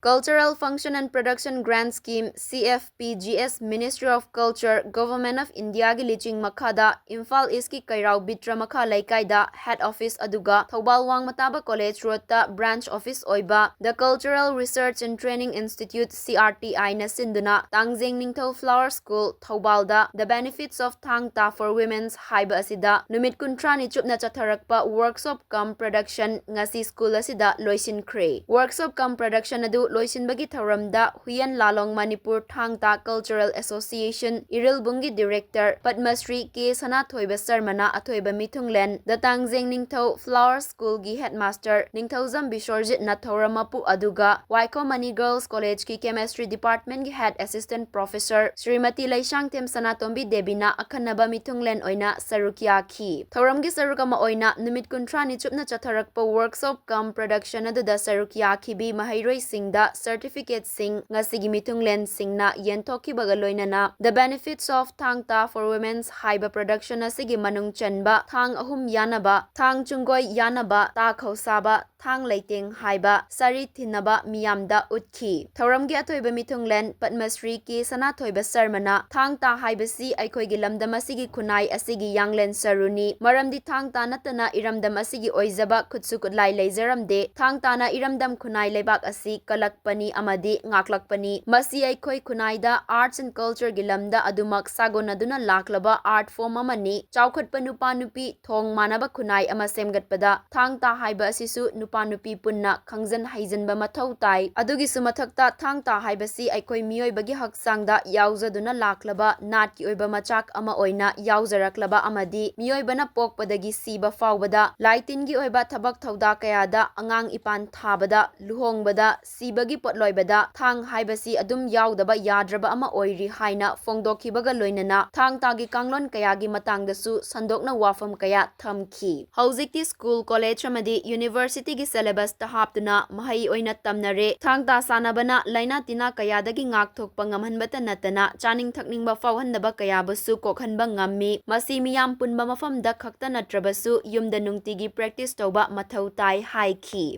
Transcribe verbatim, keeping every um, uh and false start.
Cultural Function and Production Grant Scheme, C F P G S, Ministry of Culture, Government of India ꯒꯤ ꯂꯤꯆꯤꯡ ꯃꯈꯥꯗ ꯏꯝꯐꯥꯜ ꯏꯁꯀꯤ ꯀꯩꯔꯥꯎ ꯕꯤꯇ꯭ꯔ ꯃꯈꯥ ꯂꯩꯀꯥꯏꯗ head office ꯑꯗꯨꯒ ꯊꯧꯕꯥꯜ ꯋꯥꯡꯃ ꯇꯥꯕ college road ꯇ branch office ꯑꯣꯏꯕ The Cultural Research and Training Institute, C R T I ꯅ ꯁꯤꯟꯗꯨꯅ ꯇꯥꯡꯖꯦꯡ ꯅꯤꯡꯊꯧ flower school, ꯊꯧꯕꯥꯜꯗ The Benefits of Thang Ta for Women's ꯍꯥꯏꯕ ꯑꯁꯤꯗ ꯅꯨꯃꯤꯠ ꯀꯨꯟꯊ꯭ꯔꯥꯅꯤ ꯆꯨꯞꯅ ꯆꯠꯊꯔꯛꯄ workshop cum production ꯉꯁꯤ school ꯑꯁꯤꯗ ꯂꯣꯏꯁꯤꯟꯈ꯭ꯔꯦ꯫ Workshop cum production ꯑꯗꯨ ꯂꯣꯏꯁꯤꯟꯕꯒꯤ ꯊꯧꯔꯝꯗ ꯍꯨꯏꯌꯦꯟ ꯂꯥꯂꯣꯡ ꯃꯅꯤꯄꯨꯔ ꯊꯥꯡ ꯇꯥ Cultural Association ꯏꯔꯤꯜꯕꯨꯡꯒꯤ director ꯄꯗꯃꯁ꯭ꯔꯤ ꯀꯦ ꯁꯅꯥꯊꯣꯏꯕ ꯁꯔꯃꯅ ꯑꯊꯣꯏꯕ ꯃꯤꯊꯨꯡꯂꯦꯟ, ꯗ ꯇꯥꯡꯖꯦꯡ ꯅꯤꯡꯊꯧ flower school ꯒꯤ headmaster ꯅꯤꯡꯊꯧꯖꯝ ꯕꯤꯁ꯭ꯋꯔꯖꯤꯠꯅ ꯊꯧꯔꯝ ꯃꯄꯨ ꯑꯗꯨꯒ ꯋꯥꯏꯈꯣꯝ ꯃꯅꯤ girls college ꯀꯤ chemistry department ꯒꯤ head assistant professor Shrimati Leishangthem ꯁꯅꯥꯇꯣꯝꯕꯤ ꯗꯦꯕꯤꯅ ꯑꯈꯟꯅꯕ ꯃꯤꯊꯨꯡꯂꯦꯟ ꯑꯣꯏꯅ ꯁꯔꯨꯛ ꯌꯥꯈꯤ꯫ ꯊꯧꯔꯝꯒꯤ ꯁꯔꯨꯛ ꯑꯃ ꯑꯣꯏꯅ ꯅꯨꯃꯤꯠ ꯀꯨꯟꯊ꯭ꯔꯥꯅꯤ ꯆꯨꯞꯅ ꯆꯠꯊꯔꯛꯄ workshop cum production ꯑꯗꯨꯗ ꯁꯔꯨꯛ ꯌꯥꯈꯤꯕꯤ ꯃꯍꯩꯔꯣꯏꯁꯤꯡꯗ certificate ꯁꯤꯡ ꯉꯁꯤꯒꯤ ꯃꯤꯊꯨꯡꯂꯦꯟꯁꯤꯡꯅ ꯌꯦꯟꯊꯣꯛꯈꯤꯕꯒ ꯂꯣꯏꯅꯅ The Benefits of Thang Ta for Women's ꯍꯥꯏꯕ production ꯑꯁꯤꯒꯤ ꯃꯅꯨꯡ ꯆꯟꯕ ꯊꯥꯡ ꯑꯍꯨꯝ ꯌꯥꯅꯕ, ꯊꯥꯡ ꯆꯨꯡꯒꯣꯏ ꯌꯥꯅꯕ, ꯇꯥ ꯈꯧꯁꯥꯕ, ꯊꯥꯡ ꯂꯩꯇꯦꯡ ꯍꯥꯏꯕ ꯁꯥꯔꯤ ꯊꯤꯟꯅꯕ ꯃꯤꯌꯥꯝꯗ ꯎꯠꯈꯤ꯫ ꯊꯧꯔꯝꯒꯤ ꯑꯊꯣꯏꯕ ꯃꯤꯊꯨꯡꯂꯦꯟ ꯄꯗꯃꯁ꯭ꯔꯤ ꯀꯦ ꯁꯅꯥꯊꯣꯏꯕ ꯁꯔꯃꯅ ꯊꯥꯡ ꯇꯥ ꯍꯥꯏꯕꯁꯤ ꯑꯩꯈꯣꯏꯒꯤ ꯂꯝꯗꯝ ꯑꯁꯤꯒꯤ ꯈꯨꯟꯅꯥꯏ ꯑꯁꯤꯒꯤ ꯌꯥꯡꯂꯦꯟ ꯁꯔꯨꯅꯤ, ꯃꯔꯝꯗꯤ ꯊꯥꯡ ꯇꯥ ꯅꯠꯇꯅ ꯏꯔꯝꯗꯝ ꯑꯁꯤꯒꯤ ꯑꯣꯏꯖꯕ ꯈꯨꯠꯁꯨ ꯈꯨꯠꯂꯥꯏ ꯂꯩꯖꯔꯝꯗꯦ꯫ ꯊꯥꯡ ꯇꯥꯅ ꯏꯔꯝꯗꯝ ꯈꯨꯟꯅꯥꯏ ꯂꯩꯕꯥꯛ ꯑꯁꯤ ꯀꯜꯂꯛꯄꯅꯤ ꯑꯃꯗꯤ ꯉꯥꯛꯂꯛꯄꯅꯤ꯫ ꯃꯁꯤ ꯑꯩꯈꯣꯏ ꯈꯨꯟꯅꯥꯏꯗ arts and culture ꯒꯤ ꯂꯝꯗ ꯑꯗꯨꯃꯛ ꯁꯥꯒꯣꯟꯅꯗꯨꯅ ꯂꯥꯛꯂꯕ art form ꯑꯃꯅꯤ꯫ ꯆꯥꯎꯈꯠꯄ ꯅꯨꯄꯥ ꯅꯨꯄꯤ ꯊꯣꯡ ꯃꯥꯟꯅꯕ ꯈꯨꯟꯅꯥꯏ ꯑꯃ ꯁꯦꯝꯒꯠꯄꯗ ꯊꯥꯡ ꯇꯥ ꯍꯥꯏꯕ ꯑꯁꯤꯁꯨ ꯅꯨꯄꯥ ꯅꯨꯄꯤ ꯄꯨꯟꯅ ꯈꯪꯖꯟ ꯍꯩꯖꯟꯕ ꯃꯊꯧ ꯇꯥꯏ꯫ ꯑꯗꯨꯒꯤꯁꯨ ꯃꯊꯛꯇ ꯊꯥꯡ ꯇꯥ ꯍꯥꯏꯕꯁꯤ ꯑꯩꯈꯣꯏ ꯃꯤꯑꯣꯏꯕꯒꯤ ꯍꯛꯆꯥꯡꯗ ꯌꯥꯎꯖꯗꯨꯅ ꯂꯥꯛꯂꯕ ꯅꯥꯠꯀꯤ ꯑꯣꯏꯕ ꯃꯆꯥꯛ ꯑꯃ ꯑꯣꯏꯅ ꯌꯥꯎꯖꯔꯛꯂꯕ ꯑꯃꯗꯤ ꯃꯤꯑꯣꯏꯕꯅ ꯄꯣꯛꯄꯗꯒꯤ ꯁꯤꯕ ꯐꯥꯎꯕꯗ ꯂꯥꯏꯇꯤꯟꯒꯤ ꯑꯣꯏꯕ ꯊꯕꯛ ꯊꯧꯗꯥ ꯀꯌꯥꯗ, ꯑꯉꯥꯡ ꯏꯄꯥꯟ ꯊꯥꯕꯗ, ꯂꯨꯍꯣꯡꯕꯗ, ꯁꯤꯕꯒꯤ ꯄꯣꯠꯂꯣꯏꯕꯗ ꯊꯥꯡ ꯍꯥꯏꯕꯁꯤ ꯑꯗꯨꯝ ꯌꯥꯎꯗꯕ ꯌꯥꯗ꯭ꯔꯕ ꯑꯃ ꯑꯣꯏꯔꯤ ꯍꯥꯏꯅ ꯐꯣꯡꯗꯣꯛꯈꯤꯕꯒ ꯂꯣꯏꯅꯅ ꯊꯥꯡ ꯇꯥꯒꯤ ꯀꯥꯡꯂꯣꯟ ꯀꯌꯥꯒꯤ ꯃꯇꯥꯡꯗꯁꯨ ꯁꯟꯗꯣꯛꯅ ꯋꯥꯐꯝ ꯀꯌꯥ ꯊꯝꯈꯤ꯫ ꯍꯧꯖꯤꯛꯇꯤ school, college ꯑꯃꯗꯤ university ꯒꯤ syllabus ꯇ ꯍꯥꯞꯇꯨꯅ ꯃꯍꯩ ꯑꯣꯏꯅ ꯇꯝꯅꯔꯦ꯫ ꯊꯥꯡ ꯇꯥ ꯁꯥꯟꯅꯕꯅ ꯂꯥꯏꯅꯥ ꯇꯤꯟꯅꯥ ꯀꯌꯥꯗꯒꯤ ꯉꯥꯛꯊꯣꯛꯄ ꯉꯝꯍꯟꯕꯇ ꯅꯠꯇꯅ ꯆꯥꯅꯤꯡ ꯊꯛꯅꯤꯡꯕ ꯐꯥꯎꯍꯟꯗꯕ ꯀꯌꯥꯕꯨꯁꯨ ꯀꯣꯛꯍꯟꯕ ꯉꯝꯃꯤ꯫ ꯃꯁꯤ ꯃꯤꯌꯥꯝ ꯄꯨꯟꯕ ꯃꯐꯝꯗ ꯈꯛꯇ ꯅꯠꯇ꯭ꯔꯕꯁꯨ ꯌꯨꯝꯗ ꯅꯨꯡꯇꯤꯒꯤ practice ꯇꯧꯕ ꯃꯊꯧ ꯇꯥꯏ ꯍꯥꯏꯈꯤ꯫